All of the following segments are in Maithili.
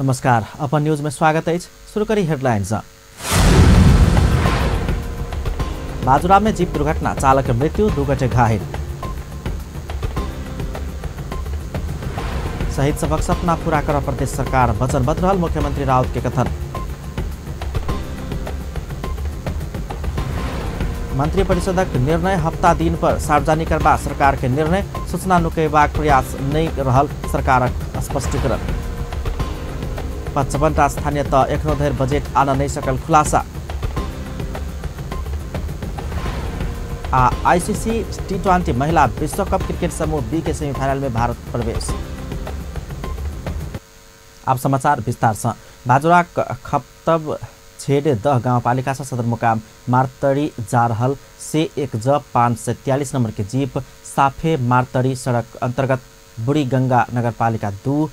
नमस्कार, अपन न्यूज में स्वागत है। शुरू करी हेडलाइंस। बाजुरा में जीप दुर्घटना, चालक मृत्यु, 2 गोटे घायल। शहीद सबक सपना पूरा कर प्रदेश सरकार वचनबद्ध रहल मुख्यमंत्री राउत के कथन। मंत्रिपरिषदक निर्णय हफ्ता दिन पर सार्वजनिक करबा सरकार के निर्णय, सूचना नुकेबाक प्रयास नहीं रहल सरकारक स्पष्टीकरण। 55टा स्थानीय तह एखनो धरि बजट आन नहीं सकल खुलासा। आ आईसीसी टी20 महिला विश्वकप क्रिकेट समूह बी के सेमीफाइनल में भारत प्रवेश। आप समाचार विस्तार से। बाजुरा खप्तब छेड दह गाउँपालिका से सदरमुकाम मार्तडी जा रहल से 1 ज 543 नंबर के जीप साफे मार्तडी सड़क अंतर्गत बुढ़ी गंगा नगरपालिका 2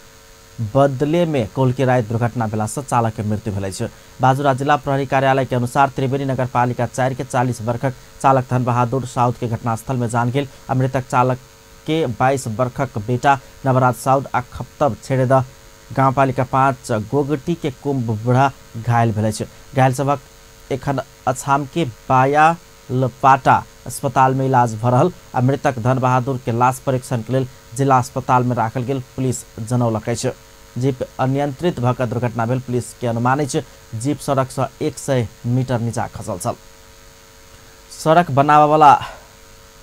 बदले में कोलकी राय दुर्घटना भेला से चालक के मृत्यु भेल अछि। बाजुरा जिला प्रहरी कार्यालय के अनुसार त्रिवेणी नगरपालिका 4 के 40 वर्षक चालक धनबहादुर साउद के घटनास्थल में जान गेल आ मृतक चालक के 22 वर्षक बेटा नवराज साउद आ खप्तब छेड़ेदह गाउँपालिका 5 गोगटी के कुंभ बुढ़ा घायल भेल अछि। घायल सभक एखन अछाम के बाया लपाटा अस्पताल में इलाज भ रहल आ मृतक धनबहादुर के लाश परीक्षण के लेल जिला अस्पताल में राखल गेल पुलिस जनौलक अछि। जीप अनियंत्रित भऽ दुर्घटना भेल पुलिस के अनुमान अछि। जीप सड़क से 100 मीटर नीचा खसल छल। सड़क बनाबयवला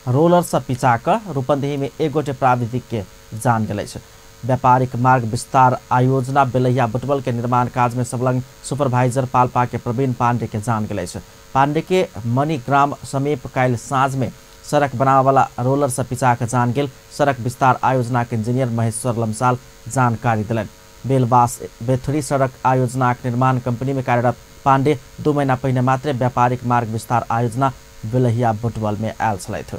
रोलर से पिचा कऽ रूपन्देही में एक गोटे प्राविधिक के जान गेल अछि। व्यापारिक मार्ग विस्तार आयोजना बेलहिया बुटवल के निर्माण काज में संलग्न सुपरवाइजर पाल्पा के प्रवीण पांडे के जान गेल अछि। पांडे के मणिग्राम समीप काल्हि साँझ में सड़क बनाबयवला रोलर से पिचा कऽ जान गेल सड़क विस्तार आयोजना के इंजीनियर महेश्वर लमसाल जानकारी देलनि। बेलवास बेथुरी सड़क आयोजनाक निर्माण कंपनी में कार्यरत पांडे 2 महीना पहिने मात्रे व्यापारिक मार्ग विस्तार आयोजना बेलहिया बुटवल में आयल छलथि।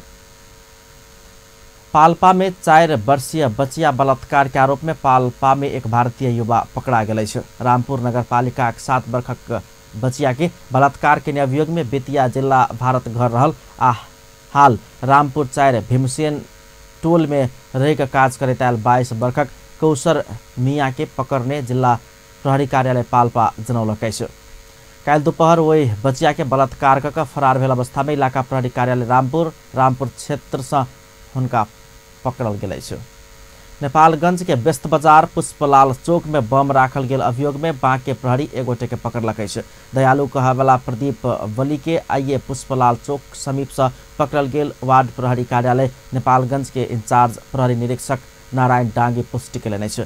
पाल्पा में 4 वर्षीय बचिया बलात्कार के आरोप में पाल्पा में एक भारतीय युवा पकड़ा गेल अछि। रामपुर नगरपालिका 7 वर्षक बचिया के बलात्कार के अभियोग में बेतिया जिला भारत घर रहल आ हाल रामपुर 4 भीमसेन टोल में रहि कऽ काज करैत आयल 22 वर्षक कौशर मियाँ के पकड़ने जिला प्रहरी कार्यालय पाल्पा जनौलक अछि। काल्हि दोपहर ओहि बचिया के बलात्कार कऽ फरार भेल अवस्था में इलाका प्रहरी कार्यालय रामपुर क्षेत्र से हुनका पकड़ल गेल अछि। नेपालगंज के व्यस्त बाजार पुष्पलाल चौक में बम राखल गेल अभियोग में बांके प्रहरी एक गोटे के पकड़लक अछि। दयालु कहवाला प्रदीप बली के आइए पुष्पलाल चौक समीप से पकड़ल गेल वार्ड प्रहरी कार्यालय नेपालगंज के इंचार्ज प्रहरी निरीक्षक नारायण डांगी पुष्टि कयलनि अछि।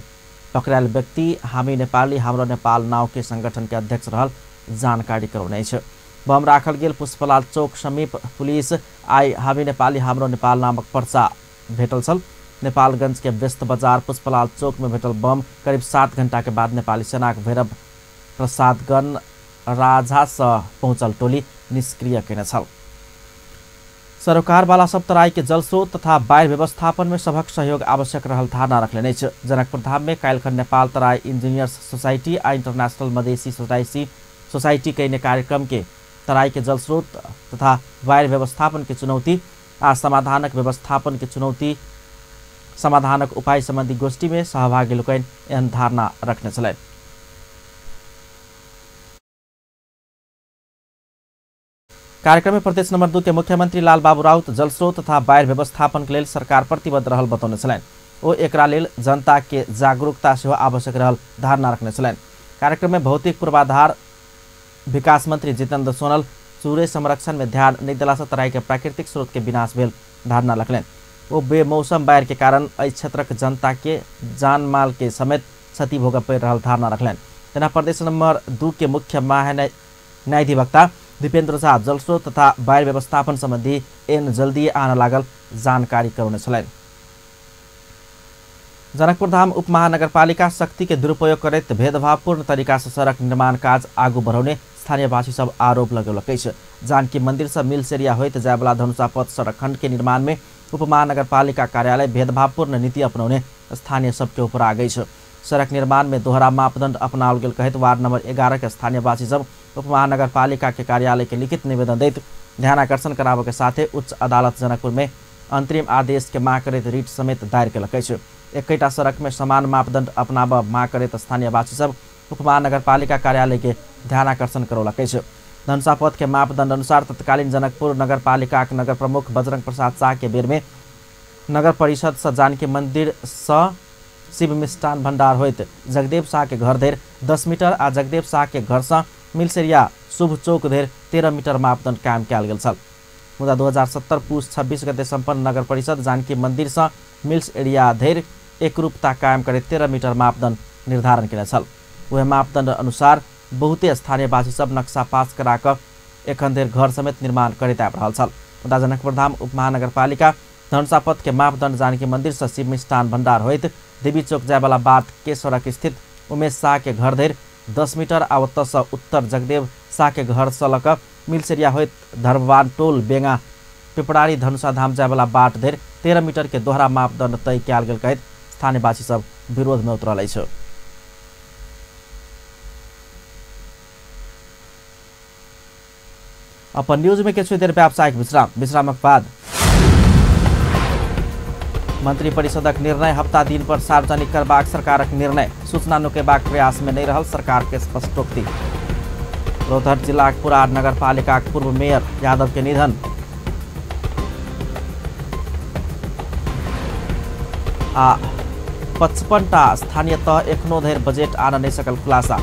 पकड़ायल व्यक्ति हामी नेपाली हाम्रो नेपाल नाव के संगठन के अध्यक्ष रहल जानकारी करौने अछि। बम राखल गेल पुष्पलाल चौक समीप पुलिस आइ हामी नेपाली हाम्रो नेपाल नामक पर्चा भेटल छल। नेपालगंज के व्यस्त बाजार पुष्पलाल चौक में भेटल बम करीब 7 घंटा के बाद नेपाली सेनाक भैरव प्रसादगण राझा से पहुंचल टोली निष्क्रिय केने छल। सरोकारवाला सब तराई के जलस्रोत तथा बाढ़ि व्यवस्थापन में सभक सहयोग आवश्यक रहल धारणा रखलनि अछि। जनकपुर धाम में काल्हिखन नेपाल तराई इंजीनियर्स सोसाइटी आ इंटरनेशनल मधेसी सोसाइटी कयने कार्यक्रम के तराई के जलस्रोत तथा बाढ़ि व्यवस्थापन के चुनौती आ समाधानक व्यवस्थापन के चुनौती समाधानक उपाय संबंधी गोष्ठी में सहभागी लोकनि एहन धारणा रखने छलनि। कार्यक्रम में प्रदेश नंबर 2 के मुख्यमंत्री लालबाबू राउत जलस्रोत तथा बाढ़ि व्यवस्थापन के लेल सरकार प्रतिबद्ध रहल बतौने छलनि। ओ एकरा लेल जनता के जागरूकता सेहो आवश्यक रहल धारणा रखने छलनि। कार्यक्रम में भौतिक पूर्वाधार विकास मंत्री जितेंद्र सोनल चूरे संरक्षण में ध्यान नहीं देला से तराई के प्राकृतिक स्रोत के विनाश भेल धारणा रखलनि। ओ बेमौसम बाढ़ि के कारण एहि क्षेत्रक जनता के जान माल के समेत क्षति भोगय पड़ि रहल धारणा रखलनि। तेना प्रदेश नंबर 2 के मुख्य महान्यायाधिवक्ता दीपेंद्र झा जलस्रोत तथा बाढ़ि व्यवस्थापन संबंधी एन जल्दी आन लागल जानकारी करौने छलनि। जनकपुरधाम उपमहानगरपालिका शक्ति के दुरुपयोग करैत भेदभावपूर्ण तरीका से सड़क निर्माण काज आगू बढ़ौने स्थानीयवासी सब आरोप लगौलक अछि। जानकी मंदिर से मिलसेरिया होइत जायवला धनुषा पथ सड़क खंड के निर्माण में उपमहानगरपालिका कार्यालय भेदभावपूर्ण नीति अपनौने स्थानीय सबके ऊपर अछि। सड़क निर्माण में दोहरा मापदंड अपनाओल गेल कहैत वार्ड नंबर 11 के स्थानीयवासी सब उपमहानगरपालिका के कार्यालय के लिखित निवेदन दैत ध्यानाकर्षण कराबय के साथे उच्च अदालत जनकपुर में अंतरिम आदेश के माग करैत रिट समेत दायर केलक अछि। एकैटा सड़क में समान मापदंड अपनाब माग करैत स्थानीयवासी सब उपमहानगरपालिका कार्यालय के ध्यानाकर्षण करौलक अछि। धनुषा पथ के मापदंड अनुसार तत्कालीन जनकपुर नगरपालिका के नगर प्रमुख बजरंग प्रसाद शाह के बेर में नगर परिषद से जानकी मंदिर से शिव मिष्ठान भंडार होइत जगदेव शाह के घर धरि 10 मीटर आ जगदेव शाह के घर से मिलसेरिया शुभ चौक धरि 13 मीटर मापदंड कायम कयल गेल छल। मुदा 2070 पुस 26 गते सम्पन्न नगर परिषद जानकी मंदिर से मिल्स एरिया धरि एकरूपता कायम करैत 13 मीटर मापदंड निर्धारण केने छल। वह मापदंड अनुसार बहुते स्थानीयवासी सब नक्शा पास करा कऽ एखन धरि घर समेत निर्माण करैत आबि रहल छल। मुदा जनकपुरधाम उपमहानगरपालिका धनुषा पथ के मापदंड जानकी मंदिर से शिव मिष्ठान भंडार होइत देवी चौक जायवाला बाट के सड़क स्थित उमेश शाह के घर धरि 10 मीटर आ ओतऽ से उत्तर जगदेव शाह के घर से लऽ कऽ मिलसेरिया होइत धर्मवान टोल बेंगा पिपरारी धनुषा धाम जायवाला बाट धरि 13 मीटर के दोहरा मापदंड तय कयल गेल कहैत स्थानीयवासी सब विरोध में उतरल अछि। अपन न्यूज में किछु देर व्यावसायिक विश्राम, विश्रामक बाद मंत्री परिषदक निर्णय हफ्ता दिन पर सार्वजनिक करबाक सरकारक निर्णय, सूचना नुकेबाक प्रयास में नहीं रहल सरकार के स्पष्टोक्ति। रौतहट जिलाक पुरार नगरपालिकाक पूर्व मेयर यादव के निधन। आ 55टा स्थानीय तह एखनो धरि बजट आन नहीं सकल खुलासा।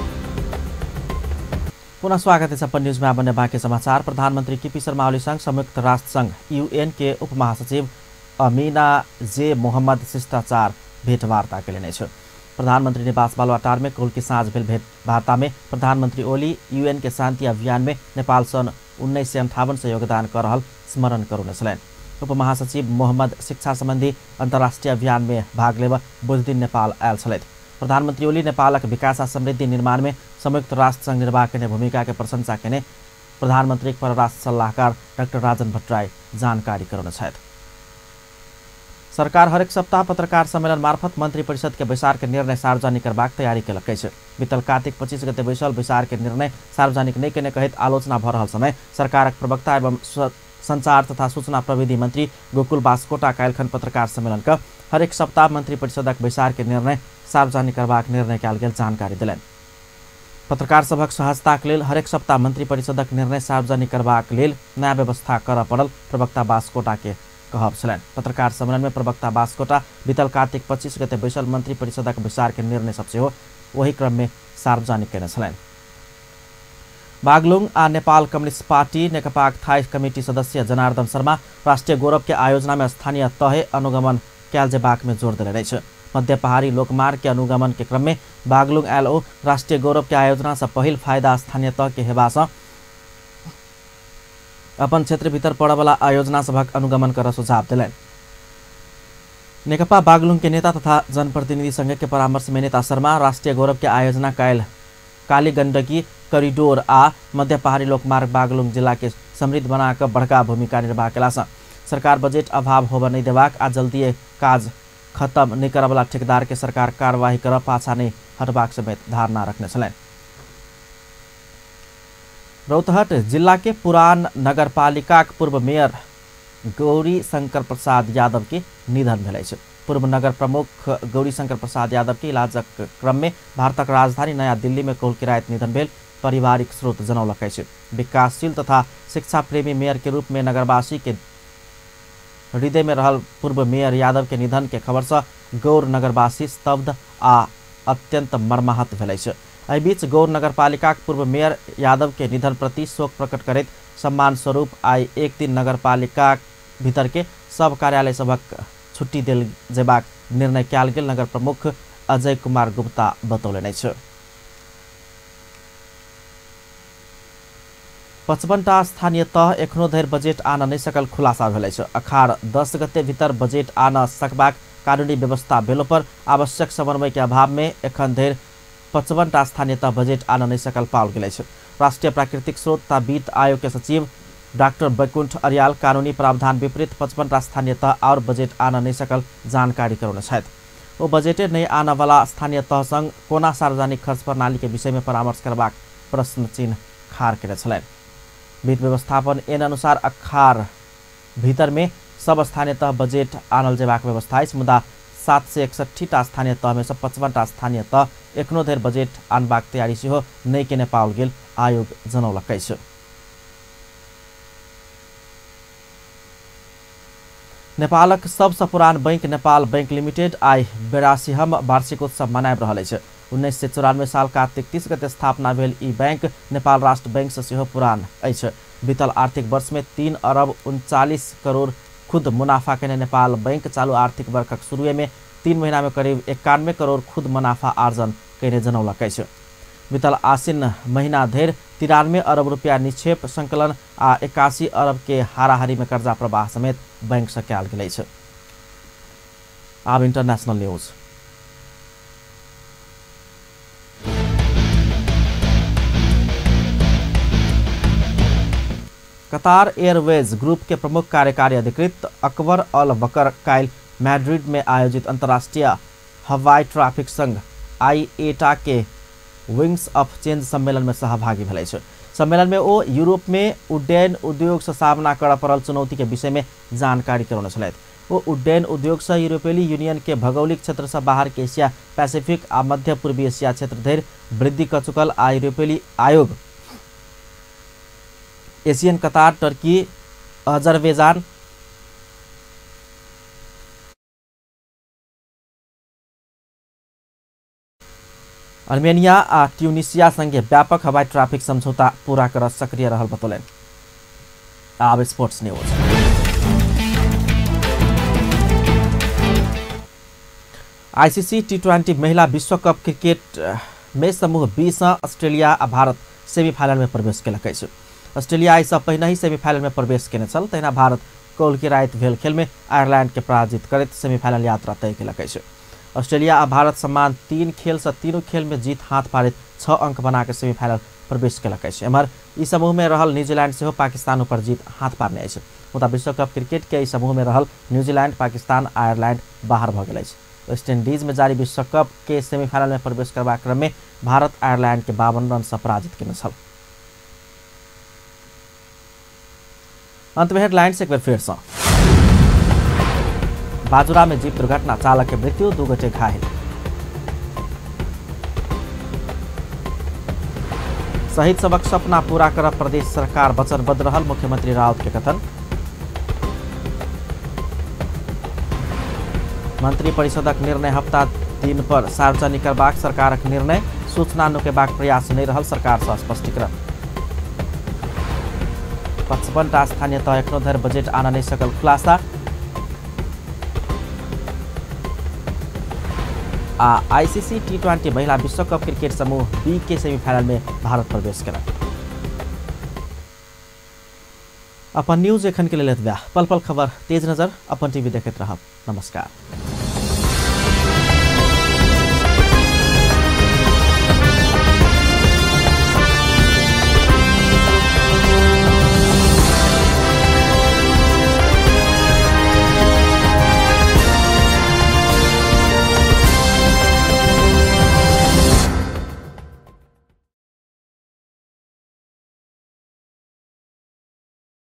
पुनः स्वागत है अपन न्यूज में बने बाकी समाचार। प्रधानमंत्री केपी शर्मा ओली संग संयुक्त राष्ट्र संघ यूएन के उप महासचिव अमीना जे मोहम्मद शिष्टाचार भेंटवार्ता के लेने। प्रधानमंत्री निवास बालुवाटार में कौल की साँझ भेल भेंटवार्ता में प्रधानमंत्री ओली यूएन के शांति अभियान में नेपाल सन् 1958 से योगदान कर रहल स्मरण करौने छलनि। उप महासचिव मोहम्मद शिक्षा संबंधी अंतर्राष्ट्रीय अभियान में भाग लेब बुधदिन नेपाल आयल छलथि। प्रधानमंत्री ओली नेपालक विकास आ समृद्धि निर्माण में संयुक्त राष्ट्र संघ निर्वाह केने भूमिका के प्रशंसा केने प्रधानमंत्री परराष्ट्र सल्लाहकार डाक्टर राजन भट्टराई जानकारी करौने छथि। सरकार हरेक सप्ताह पत्रकार सम्मेलन मार्फत मंत्री परिषद के बैसार के निर्णय सार्वजनिक करबाक तैयारी केलक अछि। बीतल कार्तिक 25 गते बैसल बैसार के निर्णय सार्वजनिक नहि केने कहैत आलोचना भऽ रहल समय सरकारक प्रवक्ता एवं संचार तथा सूचना प्रविधि मंत्री गोकुल बास्कोटा काल्हिखन पत्रकार सम्मेलन क हरेक सप्ताह मंत्री परिषदक बैसार के निर्णय सार्वजनिक करबाक निर्णय कयल गेल जानकारी देलनि। पत्रकार सभक सहजताक लेल हरेक सप्ताह मंत्री परिषदक निर्णय सार्वजनिक करबाक लेल नया व्यवस्था करऽ पड़ल प्रवक्ता बास्कोटा के कहब छलनि। पत्रकार सम्मेलन में प्रवक्ता बास्कोटा बीतल कार्तिक 25 गते बैसल मंत्री परिषदक बैसार के निर्णय सब सेहो ओही क्रम में सार्वजनिक केने छलनि। बागलुङ आ नेपाल कम्युनिस्ट पार्टी नेकपाक थाई कमिटी सदस्य जनार्दन शर्मा राष्ट्रिय गौरव के आयोजना में स्थानीय तहे अनुगमन कयल जेबाक में जोर देने अछि। मध्य पहाड़ी लोकमार्ग के अनुगमन के क्रम में बागलुङ आयल ओ राष्ट्रिय गौरव के आयोजना से पहिल फायदा स्थानीय तह के हेबा से अपन क्षेत्र भीतर पड़यवला आयोजना सभक अनुगमन कर सुझाव देलनि। नेकपा बागलुङ के नेता तथा जनप्रतिनिधि संघ के परामर्श में नेता शर्मा राष्ट्रिय गौरव के आयोजना कायल काली गंडकी कॉरिडोर आ मध्य पहाड़ी लोकमार्ग बागलुङ जिला के समृद्ध बनाकर बड़का भूमिका निर्वाह केला सँ सरकार बजट अभाव होबय नहीं देबाक आ जल्दीए काज खत्म नहीं करवला ठेकेदार के सरकार कार्यवाही कर पाछा नहीं हटबाक समेत धारणा रखने छलनि। रौतहट जिला के पुरान नगरपालिकाक पूर्व मेयर गौरी शंकर प्रसाद यादव के निधन भेल अछि। पूर्व नगर प्रमुख गौरी शंकर प्रसाद यादव के इलाजक क्रम में भारतक राजधानी नया दिल्ली में कौलकी राति निधन भेल पारिवारिक स्रोत जनौलक अछि। विकासशील तथा शिक्षा प्रेमी मेयर के रूप में नगरवासी के हृदय में रहल पूर्व मेयर यादव के निधन के खबर से गौर नगरवासी स्तब्ध आ अत्यंत मर्माहत भेल अछि। एहि बीच गौर नगरपालिकाक पूर्व मेयर यादव के निधन प्रति शोक प्रकट करैत सम्मान स्वरूप आइ एक दिन नगरपालिका भीतर के सब कार्यालय सभक छुट्टी देल जेबाक निर्णय कयल गेल नगर प्रमुख अजय कुमार गुप्ता बतौलनि अछि। 55टा स्थानीय तह एखनो धरि बजट आन नहि सकल खुलासा भेल अछि। अखाड़ 10 गते भीतर बजट आन सकबाक कानूनी व्यवस्था भेलो पर आवश्यक समन्वय के अभाव में एखन धरि 55टा स्थानीय तह बजट आन नहि सकल पाओल गेल अछि। राष्ट्रीय प्राकृतिक स्रोत तथा वित्त आयोग के सचिव डाक्टर बैकुंठ अर्याल कानूनी प्रावधान विपरीत 55टा स्थानीय तह और बजट आन नहि सकल जानकारी करौने छथि। ओ बजटे नहि आनवला स्थानीय तह संग कोना सार्वजनिक खर्च प्रणाली के विषय में परामर्श करबाक प्रश्न चिन्ह खाड़ केने छलनि। वित्त व्यवस्थापन ऐन अनुसार अखाड़ भीतर में सब स्थानीय तह बजेट आनल जेबाक व्यवस्था अछि, मुदा 761 टा स्थानीय तहमे सँ 55 टा स्थानीय तह एखनो धरि बजेट आनबाक तैयारी सेहो नहि केने पाओल गेल आयोग जनौलक अछि। नेपालक सबसँ पुरान बैंक नेपाल बैंक लिमिटेड आइ 82हम वार्षिकोत्सव मनाबि रहल अछि। 1994 साल कार्तिक 30 गते स्थापना भेल ई बैंक नेपाल राष्ट्र बैंक से सेहो पुरान अछि। बीतल आर्थिक वर्ष में 3 अरब 39 करोड़ खुद मुनाफा केने नेपाल बैंक चालू आर्थिक वर्षक शुरुए में 3 महीना में करीब 91 करोड़ खुद मुनाफा आर्जन केने जनौलक अछि। बीतल आसिन महीना धरि 93 अरब रुपया निक्षेप संकलन आ 81 अरब के हाराहारी में कर्जा प्रवाह समेत बैंक से कयल गेल अछि। आब इंटरनेशनल न्यूज। कतार एयरवेज ग्रुप के प्रमुख कार्यकारी अधिकृत अकबर अल बकर काल्हि मैड्रिड में आयोजित अंतर्राष्ट्रीय हवाई ट्रैफिक संघ आईएटा के विंग्स ऑफ चेंज सम्मेलन में सहभागी भेल अछि। सम्मेलन में ओ यूरोप में उड्डयन उद्योग से सामना करऽ पड़ल चुनौती के विषय में जानकारी करौने छलथि। ओ उड्डयन उद्योग से यूरोपीय यूनियन के भौगोलिक क्षेत्र से बाहर के एशिया पैसिफिक आ मध्य पूर्वी एशिया क्षेत्र धरि वृद्धि कऽ चुकल आ यूरोपीय आयोग एशियन कतार, टर्की, अजरबैजान, आर्मेनिया आ ट्यूनिशिया संगे व्यापक हवाई ट्रैफिक समझौता पूरा कर सक्रिय रहल बतौलनि। आब स्पोर्ट्स न्यूज। आईसीसी T20 महिला विश्व कप क्रिकेट में समूह बी से ऑस्ट्रेलिया आ भारत सेमीफाइनल में प्रवेश केलक अछि। ऑस्ट्रेलिया एहिसँ पहिने ही सेमीफाइनल में प्रवेश केने छल, तहिना भारत कौलकी राति भेल खेल में आयरलैंड के पराजित करैत सेमीफाइनल यात्रा तय केलक अछि। ऑस्ट्रेलिया आ भारत समान 3 खेल से तीनों खेल में जीत हाथ पारैत 6 अंक बना के सेमीफाइनल प्रवेश केलक अछि। एम्हर ई समूह में रहल न्यूजीलैंड सेहो पाकिस्तान ऊपर जीत हाथ पारने अछि, मुदा विश्व कप क्रिकेट के एहि समूह में रहल न्यूजीलैंड, पाकिस्तान, आयरलैंड बाहर भऽ गेल अछि। वेस्ट इंडीज में जारी विश्व कप के सेमीफाइनल में प्रवेश करबाक क्रम में भारत आयरलैंड के 52 रन से पराजित केने छल। अंत में हेडलाइंस एक बेर फेर सँ। बाजुरा में जीप दुर्घटना, चालक के मृत्यु, 2 गोटे घायल। शहीद सबक सपना पूरा करब प्रदेश सरकार वचनबद्ध रहल, मुख्यमंत्री राउत के कथन। मंत्री परिषदक निर्णय हफ्ता दिन पर सार्वजनिक करबाक सरकारक निर्णय, सूचना नुकेबाक प्रयास नहीं रहल सरकार से स्पष्टीकरण। 55 टा स्थानीय तह एखनो धरि बजट आना नहीं सकल खुलासा। आ आईसीसी T20 महिला विश्व कप क्रिकेट समूह बी के सेमीफाइनल में भारत प्रवेश केलक। अपन न्यूज एखन के लेल एतबे। पल पल खबर तेज नजर अपन टीवी देखैत रहब। नमस्कार।